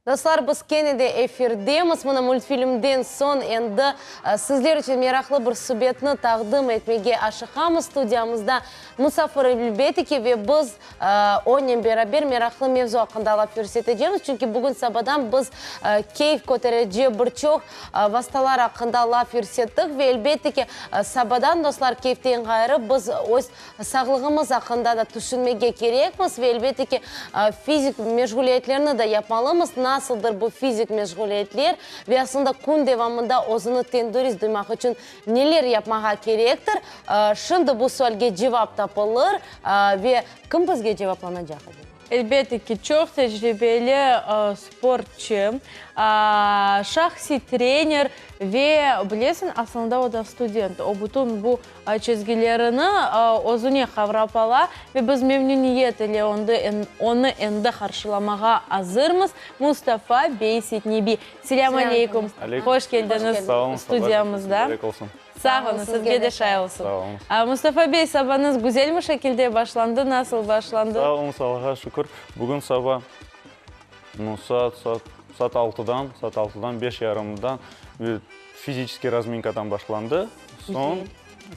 Dostlar, biz kene de efirdemiz. Mına mültfilmden soñ endi sizler içün meraqlı bir subetni taqdim etmege aşıqamız. Studiyamızda musafir elbette ki, ve biz onen beraber meraqlı mevzu aqqında laf yürsetecemiz. Çünki bugün sabadan biz keyf köterici bir çoq vastalar aqqında laf yürsettik. Ve elbette ki, sabadan, dostlar, keyften ğayrı biz öz Sağlığımız aqqında da tüşünmege kerekmiz ve, elbette ki, fizik meşğuliyetlerni de yapmalımız. Nasıldır bu fizik meşğuliyetler ve aslında kün devamında özüni tendürist duymaq içün neler yapmağa kerektir? Şimdi bu sualge cevap tapılır ve kim bizge cevaplanacaq aceba? Elbette ki, çoq tecribeli sportçı, şahsiy trener ve, bilesiñ, aslında o da student. O bütün bu çizgilerini özüne qavrap ala ve biz memnüniyet ile onı endi qarşılamağa azırmız. Mustafa bey Seytnebi. Selâm aleyküm. Hoş keldiñiz studiyamızda. Sağ oluñ, sizge de şay olsun. Sağ oluñ. Mustafa bey, sabañız güzelmi şekilde başlandı, nasıl başlandı? Sağ oluñ, Allahğa şükür. Bugün saba, nu, saat, saat, saat altıdan, saat altıdan, beş yarımdan fiziçeskiy razminkadan başlandı. Soñ,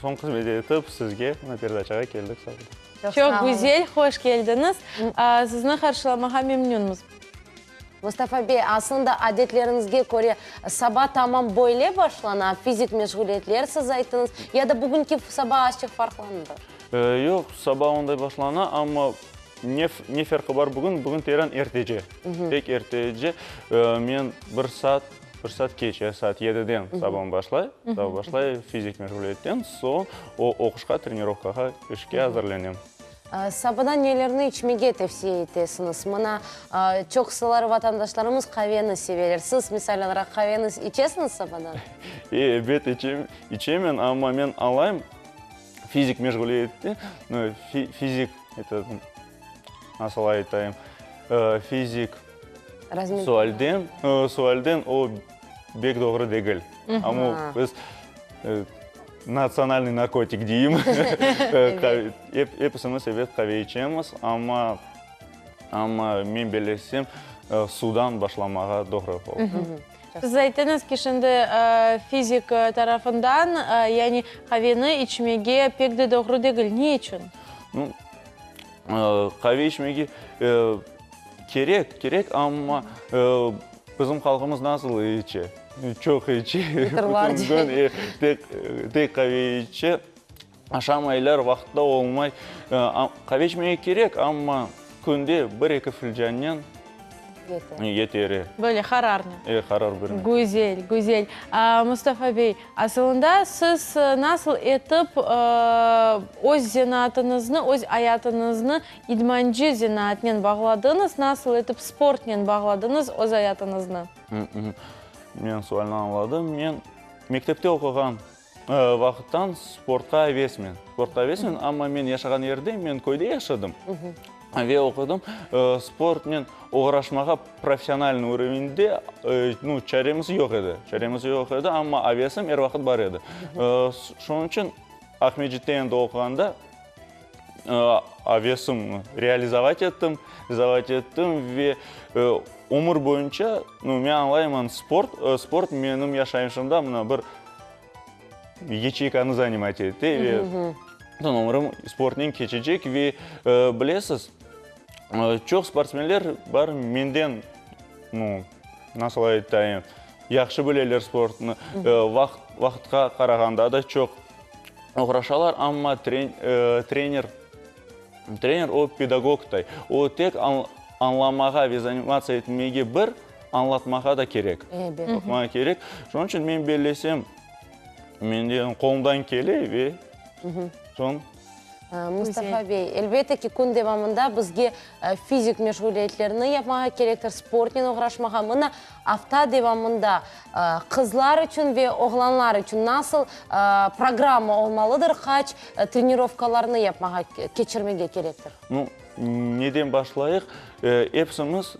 soñ qısmet etip sizge, mına peredaçağa keldik saba. Çoq güzel, hoş keldiñiz. Sizni qarşılamağa memnünmiz. Mustafa bey, aslında adetleriñizge köre saba tamam böyle başlana, fizik meşğuliyetler siz ayttıñız, ya da bugünki saba azçıq farqlandı? Yoq, saba onday başlana, amma ne ne ferqı bar bugün, bugün teren ertece, pek ertece, men bir saat, bir saat keç, ya saat yediden sabam başlay, saba başlay fizik meşğuliyetten, soñ o oquşqa, trenirovkağa, işke azırlenem. Sabada nelerni içmege tevsiye etesiñiz? Mına, çoqsuları vatandaşlarımız qaveni seveler. Siz, misal olaraq, qaveni içesiñiz sabadan? E, ebet, içem, içemen, amma men añlayım, fizik meşğuliyette, fizik, eto, nasıl aytayım, fizik sualden, sualden o bek doğru degil. Amma biz Natsionalnıy narkotik deyim. Episimiz ebet qave içemiz, amma, amma men bellesem, suvdan başlamağa doğru olur. Siz ayttıñız ki, şimdi fizik tarafından, yani qaveni içmege pek de doğru degil. Ne içün? Qave içmege kerek, kerek, amma bizim halqımız nasıl içe? Çoq içe, bütün kün tek, tek qave içe, aşamaylar, vaqıtta olmay. Qave içmege kerek, amma künde bir-eki filcannen Yeter. Böyle qararnen. E, qarar bermek. Güzel, güzel. Mustafa bey, asılında siz nasıl etip öz zenaatıñıznı, öz ayatıñıznı idmancı zenaatınen bağladıñız, nasıl etip sportnen bağladıñız öz ayatıñıznı? Men sualni añladım. Men mektepte oquğan vaqıttan sportqa avesmen. Sportqa avesmen, amma men yaşağan yerde, men köyde yaşadım ve oqudım. Sportnen oğraşmağa professionalnıy urovende, nu, çaremiz yoq edi. Çaremiz yoq edi, amma avesim er vaqıt bar edi. Şunıñ içün Aqmescitte endi oquğanda avesim realizovat ettim, realizovat ettim ve ömür boyunca, nu, men añlayman, sport, sport menim yaşayışımda mına bir yaçeykanı zanimat ete ve bütün ömrüm sportnen keçecek ve bilesiz, çoq sportsmenler bar menden, nu, nasıl aytayım, yahşı bileler sportnı, vaqıt, vaqıtqa qarağanda da çoq oğraşalar, amma trener, trener o pedagogday, o tek añlamağa ve zanimatsia etmege bir, añlatmağa da kerek. Añlatmağa kerek. Şunıñ içün men bellesem, menden qolumdan kele ve soñ. Mustafa bey, elbette ki, kün devamında bizge fizik meşğuliyetlerni yapmağa kerektir, sportnen oğraşmağa. Mına afta devamında qızlar içün ve oğlanlar içün nasıl programma olmalıdır, qaç trenirovkalarnı yapmağa, keçirmege kerektir? Nu, neden başlayıq? Epsimiz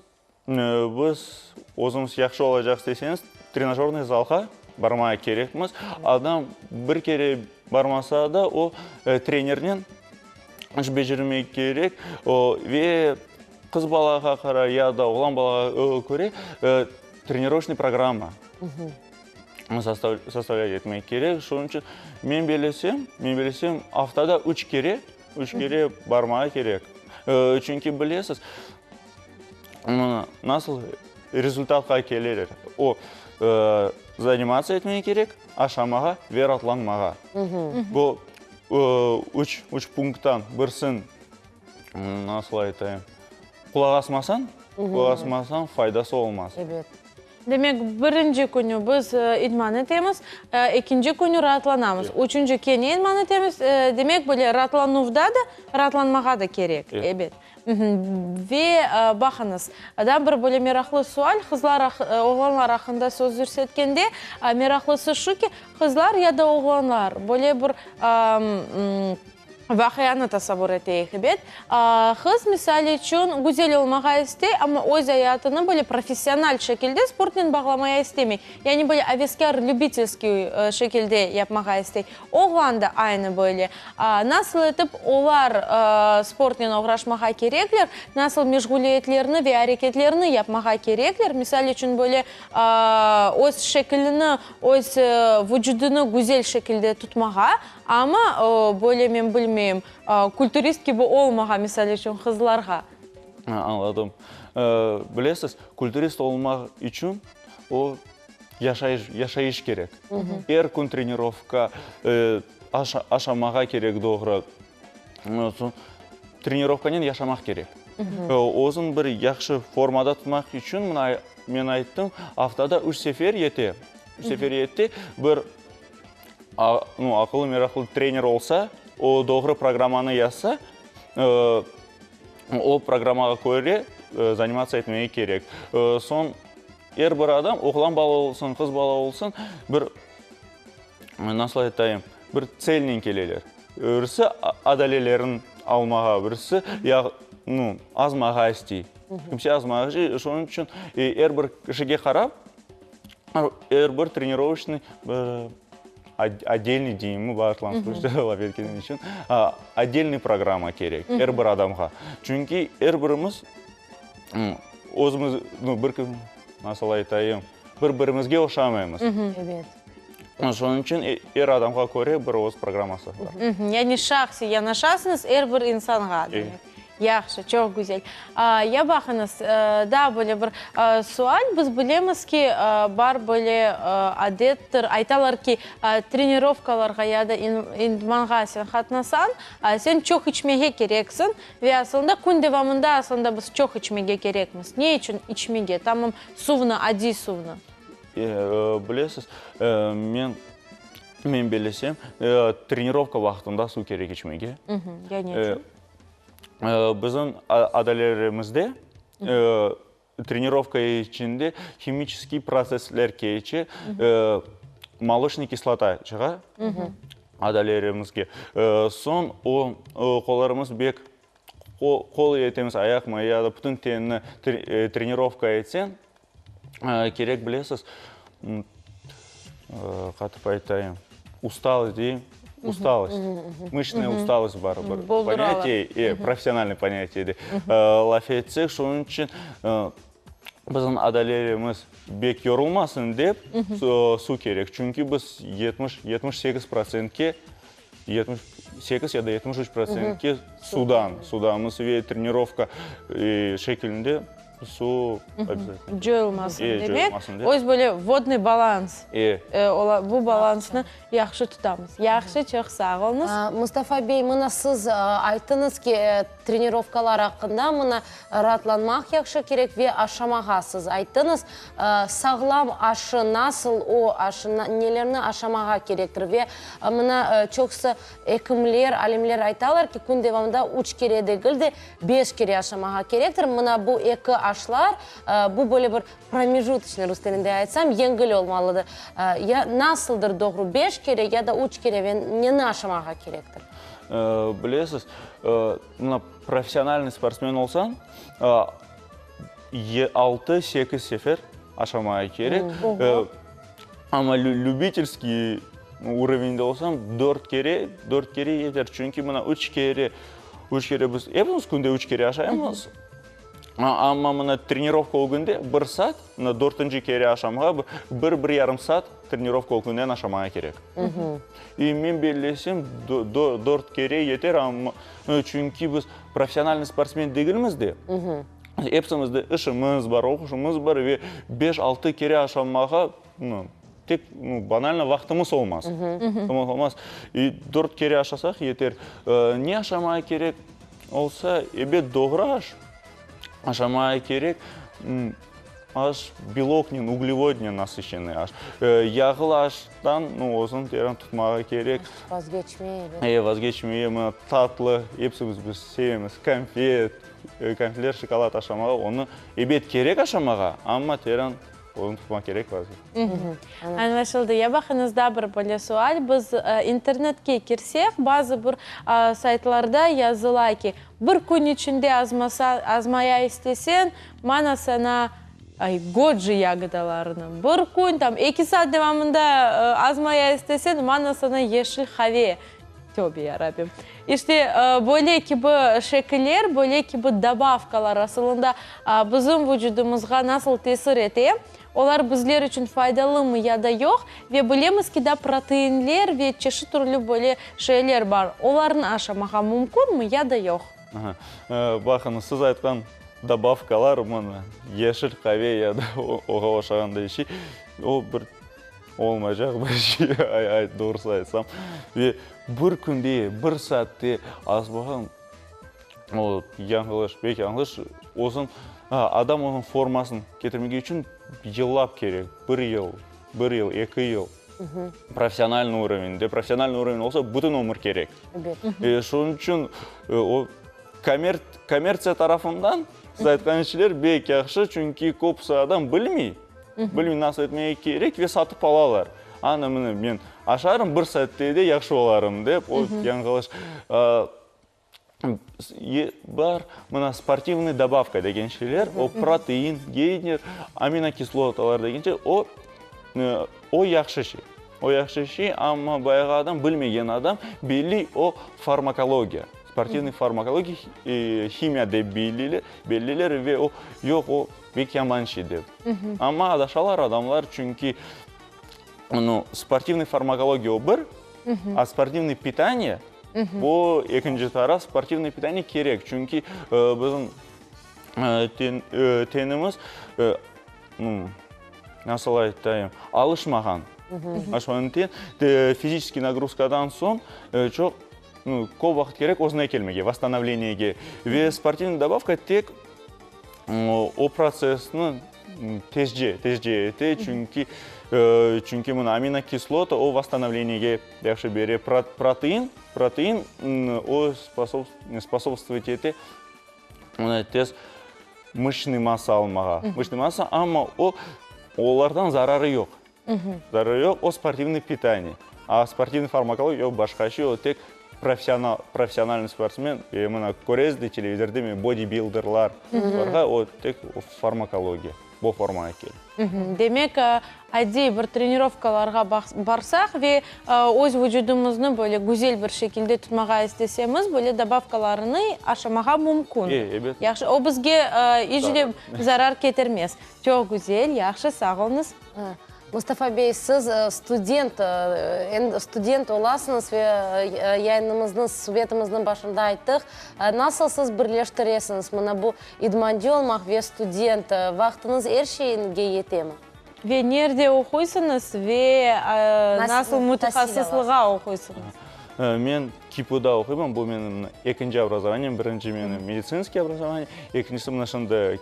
Biz özümiz yahşı olacaq isteseñiz, trenajörnıy zalğa barmağa kerekmiz. Adam bir kere barmasa da, o trenernen iş becermek kerek. Ve. qız balağa qara ya da oğlan balağa köre trenirovoçnıy programma sostavlât etmek kerek. Şunıñ içün men belesem, men belesem, aftada üç kere, üç kere barmağa kerek. Çünki bilesiz, nasıl rezultatqa keleler, o, zanimatsia etmege kerek, aşamağa ve raatlanmağa. Bu üç, üç punkttan birisin, nasıl aytayım, qulaq asmasañ, qulaq asmasañ faydası olmaz. Ebet. Demek, birinci künü biz idman etemiz, ekinci künü raatlanamız, üçünci kene idman etemiz, demek, böyle raatlanuvda da, raatlanmağa da kerek, ebet. Ve baqıñız, daa bir böyle meraqlı sual, qızlar, oğlanlar aqqında söz yürsetkende, meraqlısı şu ki, qızlar ya da oğlanlar böyle bir Vaqianı tasavvur eteyik, ebet. Qız, misal içün, güzel olmağa istey, amma öz ayatını böyle professional şekilde sportnen bağlamaya istemey. Yani böyle aveskâr, lübitelskiy şekilde yapmağa istey. Oğlan da aynı böyle. Nasıl etip olar sportnen oğraşmağa kerekler, nasıl meşğuliyetlerni ve areketlerni yapmağa kerekler, misal içün, böyle öz şekilini, öz vucudını güzel şekilde tutmağa, Amma, böyle men bilmeyim, kulturist kibi olmağa, misal içün, qızlarğa. Añladım. Bilesiz, kulturist olmaq içün o, yaşayış, yaşayış kerek. Er kün trenirovka, aşamağa kerek doğru. Soñ trenirovkanen yaşamaq kerek. Özüñ bir yahşı formada tutmaq içün, mına, men ayttım, aftada üç sefer yete, üç sefer yete, bir Aqıllı, meraqlı trener olsa, o doğru programmanı yazsa, o programmağa köre zanimatsiya etmege kerek. Soñ er bir adam, oğlan bala olsun, qız bala olsun, bir, nasıl aytayım, bir tselnen keleler. Birisi adalelerini almağa, birisi azmağa istey. Kimse azmağa istey. Şunıñ içün er bir kişige qarap, Er bir trenirovoçnıy bir otdelniy deyimmi, bağışlañız, laf etkenim içün, otdelniy programma kerek er bir adamğa. Çünki er birimiz özümiz, nu, bir kim, nasıl aytayım, bir-birimizge oşamaymız. Ebet. Şunıñ içün er adamğa köre bir öz programması bar. Yani şahsiy yanaşasıñız er bir insanğa, demek. Yahşı, çoq güzel. Ya baqıñız, daa böyle bir sual, biz bilemiz ki, bar böyle adettir, aytalar ki, trenirovkalarğa ya da idmanğa sen qatnasañ, sen çoq içmege kereksiñ ve asılında kün devamında asılında biz çoq içmege kerekmiz. Ne içün içmege, tamam suvnı, adiy suvnı? Bilesiz, men men bilesem, trenirovka vaqtında suv kerek içmege. Ya ne içün? Bizim adalelerimizde trenirovka içinde himiçeskiy protsessler keçe, moloçnıy kislota çığa adalelerimizge. Soñ o qollarımız bek, qol etemiz, ayaqmı ya da bütün tenni trenirovka etseñ, Kerek bilesiz, qatıp aytayım, ustalost deyim, ustalost, mışçnaya ustalost bar bir ponâtiye, professionalnıy ponâtiyede laf etsek, şunıñ içün bizim adalerimiz bek yorulmasın dep suv kerek, çünki biz 70, 78 protsentke, 78 ya da 73 protsentke sudan, sudamız ve trenirovka şekilinde Suv obязательно. Coyulmasın demek, öz böyle vodnıy balans, bu balansnı yahşı tutamız. Yahşı, çoq sağ oluñız. Mustafa bey, mına siz ayttıñız ki, trenirovkalar aqqında, mına raatlanmaq yahşı kerek ve aşamağa siz ayttıñız. Sağlam aşı nasıl o aşı, nelerni aşamağa kerektir? Ve mına çoqusı ekimler, alimler aytalar ki, kün devamında üç kere degil de, Beş kere aşamağa kerektir. Mına bu eki aşlar, bu böyle bir promejutocnıy, rus tilinde aytsam, yengil olmalıdır. Ya nasıldır doğru, beş kere ya da üç kere ve neni aşamağa kerektir? Bilesiz, mına professionalnıy sportsmen olsañ, altı, sekiz sefer aşamağa kerek. Amma lübitelskiy urovende olsañ, dört kere, dört kere yeter. Çünki mına üç kere, üç kere biz epimiz künde üç kere aşaymız. Amma mına trenirovka ögünde bir saat, mına dörtünci kere aşamağa bir, bir yarım saat trenirovka ögünden aşamağa kerek. İ men bellesem, dört kere yeter, amma çünki biz professionalnıy sportsmen degilmiz de, epsimizde işimiz bar, oquşımız bar ve beş-altı kere aşamağa tek banalno vaqtımız olmaz. Olmaz. İ dört kere aşasaq yeter. Ne aşamağa kerek? Olsa, ebet, doğru aş aşamağa kerek, aş beloknen, uglevodnen nasıщenıy aş. Yağlı aştan, nu, özüni teren tutmağa kerek. Vazgeçmeye, ebet. E, vazgeçmeye, mına, tatlı, epsimiz biz sevemiz, konfet, konfetler, şokolad aşamağa, onı, ebet, kerek aşamağa, amma teren Onı tutmaq kerek vaziyet. Añlaşıldı. Ya baqıñız, daa bir böyle sual. Biz internetke kirsek, bazı bir saytlarda yazıla ki, bir kün içinde azmasa, azmaya isteseñ, mana saña, ay, goji yagodalarını, bir kün, tam, eki saat devamında azmaya isteseñ, mana saña yeşil qave. Tövbe yarabbim. İşte, böyle kibi şekiller, böyle kibi dobavkalar asılında bizim vucudımızğa nasıl tesir ete, olar bizler içün faydalımı ya da yoq ve bilemiz ki, da proteinler ve çeşit türlü böyle şeyler bar, olarnı aşamağa mümkünmi ya da yoq? Baqıñız, siz aytqan dobavkalar, mına, yeşil qave ya da oğa oşağan da şey, o bir Olmaycaq bir şey, doğrusı aytsam. Ve bir künde, bir saatte azmağan, o yañlış, pek yañlış. Özüñ, adam onıñ formasını ketirmege içün yıllap kerek, bir yıl, bir yıl, eki yıl. Professionalnıy urovende, professionalnıy uroven olsa, bütün ömür kerek. Şunıñ içün o kommertsiya tarafından siz aytqan şeyler bek yahşı, çünki köpüsi adam bilmey. Bilmey nasıl etmege kerek ve satıp alalar. Ana, mına, men aşarım, bir saatte de yahşı olarım, dep, o yañğılış. Bar, mına, sportivnıy dobavka degen şeyler, o protein, geyner, aminokislotalar degen şey, o, o yahşı şey. O yahşı şey, amma bayağı adam, bilmegen adam, belli o farmakologiya, sportivnıy farmakologiya, himiya dep belliler ve o, yoq, o Pek yaman şey dep. Amma adaşalar adamlar, çünki, nu, sportivnıy farmakologiya o bir, a sportivnıy pitaniye, bu ekinci taraf, sportivnıy pitaniye kerek, çünki bizim tenimiz, nu, nasıl aytayım, alışmağan, alışmağan ten, fiziçeskiy nagruzkadan soñ çoq, nu, köp vaqıt kerek özüne kelmege, vosstanovleniyege, ve sportivnıy dobavka tek O protsessni tezce, tezce ete, çünki, çünki mına aminokislota o vosstanovleniyege yahşı bere, protein, protein o sposobstvovать ete mına tez mışçnıy massa almağa, mışçnıy massa, amma o, olardan zararı yoq. Zararı yoq, o sportivnıy pitaniye. A sportivnıy farmakologiya o başqa şey, o tek professional, professionalnıy sportsmen, e, mına köresiz de televizorde men bodibilderlar barğa, o tek farmakologiya, bu formağa kele. Demek, adiy bir trenirovkalarğa barsaq ve öz vucudımıznı böyle güzel bir şekilde tutmağa istesemiz, böyle dobavkalarnı aşamağa mümkün. E, ebet. Yahşı, o bizge iç de zarar ketirmez. Çoq güzel, yahşı, sağ oluñız. Mustafa bey, siz student, endi student olasıñız ve yayınımıznıñ, subetimizniñ başında ayttıq. Nasıl siz birleştiresiñiz mına bu idmancı olmaq ve student? Vaqtıñız er şeyge yetemi? Ve nerde oquysıñız ve nasıl mütehassıslığa oquysıñız? Men KİPUda oquyman, bu menim ekinci obrazovaniyem, birinci menim meditsinskiy obrazovaniye, ekincisi mına şimdi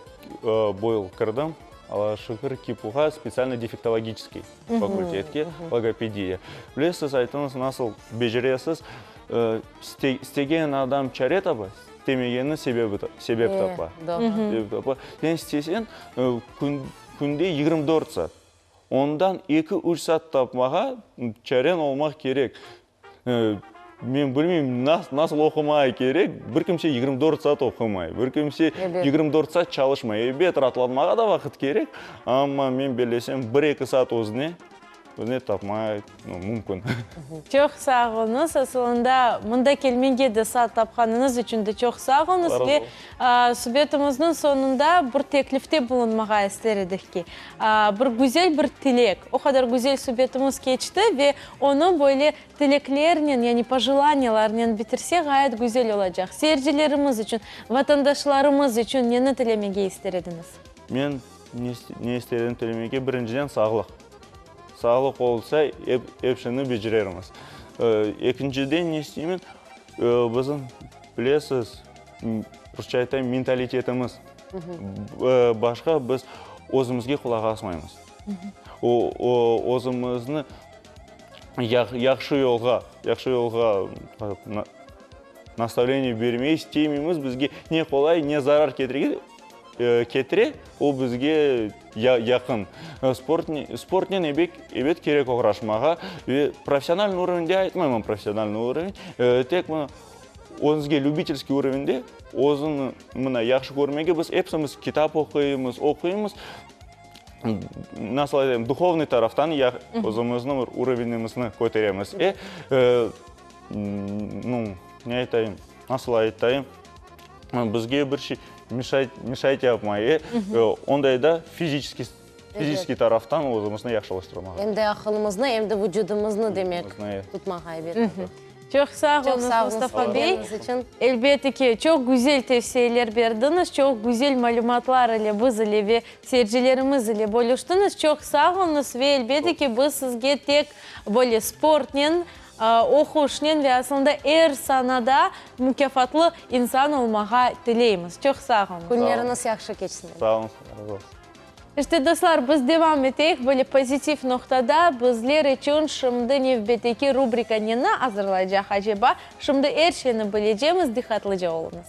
bu yıl kirdim. Allağa şükür, KİPUğa, spetsialno defektologiçeskiy fakültetke, logopediya. Bilesiz, aytıñız, nasıl beceresiz, istegen adam çare tapa, istemegeni sebep tapa. Sebep tapa. Sen isteseñ, künde 24 saat, ondan eki-üç saat tapmağa çareñ olmaq kerek. Men bilmeyim, nasıl oqumağa kerek, bir kimse 24 saat oqumay, bir kimse 24 saat çalışmay. Ebet, raatlanmağa da vaqıt kerek, amma men bellesem, bir-eki saat özüne. Bizni tapmaq mümkün. Çoq sağ oluñız. Asılında, mında kelmege de saat tapqanıñız içün de çoq sağ oluñız. Ve subetimizniñ soñunda bir teklifte bulunmağa ister edik ki, bir güzel bir tilek, o qadar güzel subetimiz keçti ve onı böyle tileklernen, yani pojelaniyalarnen bitirsek ğayet güzel olacaq. Seyircilerimiz içün, vatandaşlarımız içün neni tilemege ister ediñiz? Men ne ister edim tilemege, birinciden sağlıq. Sağlıq olsa, epsini becerermiz. Ekinciden ne isteymen, bizim, bilesiz, rusça aytayım, mentalitetimiz başqa, biz özümizge qulaq asmaymız. Özümizni yahşı yolğa, yahşı yolğa nastavleniye bermey istemeymiz, bizge ne qolay, ne zarar ketirgen, ketire, o bizge yaqın. Sportnen ebet kerek oğraşmağa ve professionalnıy urovende aytmayman professionalnıy uroven, tek mına özüñizge lübitelskiy urovende özüni mına yahşı körmege biz epsimiz kitap oquymız, oquymız, nasıl aytayım, duhovnıy taraftan özümizniñ bir urovenimizni köteremiz. E, nu, ne aytayım, nasıl aytayım, bizge bir şey meşayt, meşayt yapmay. E, onday da fiziçeskiy, fiziçeskiy taraftan özümizni yahşılaştırmağa. Em de aqılımıznı, em de vucudımıznı, demek, tutmağa ebet. Çoq sağ oluñız, Mustafa bey. Elbette ki, çoq güzel tevsiyeler berdiñiz, çoq güzel malümatlar ile biz ile ve seyircilerimiz ile bölüştiñiz. Çoq sağ oluñız ve elbette ki, biz sizge tek böyle sportnen, oquşnen ve aslında er sanada mukâfatlı insan olmağa tileymiz. Çoq sağ oluñız. Künleriñiz yahşı keçsin. Sağ oluñız, razı olsun. İşte, dostlar, biz devam eteyik böyle pozitiv noqtada. Bizler içün şimdi nevbetteki rubrika neni azırlaycaq, aceba? Şimdi er şeyni bilecemiz, diqqatlıca oluñız.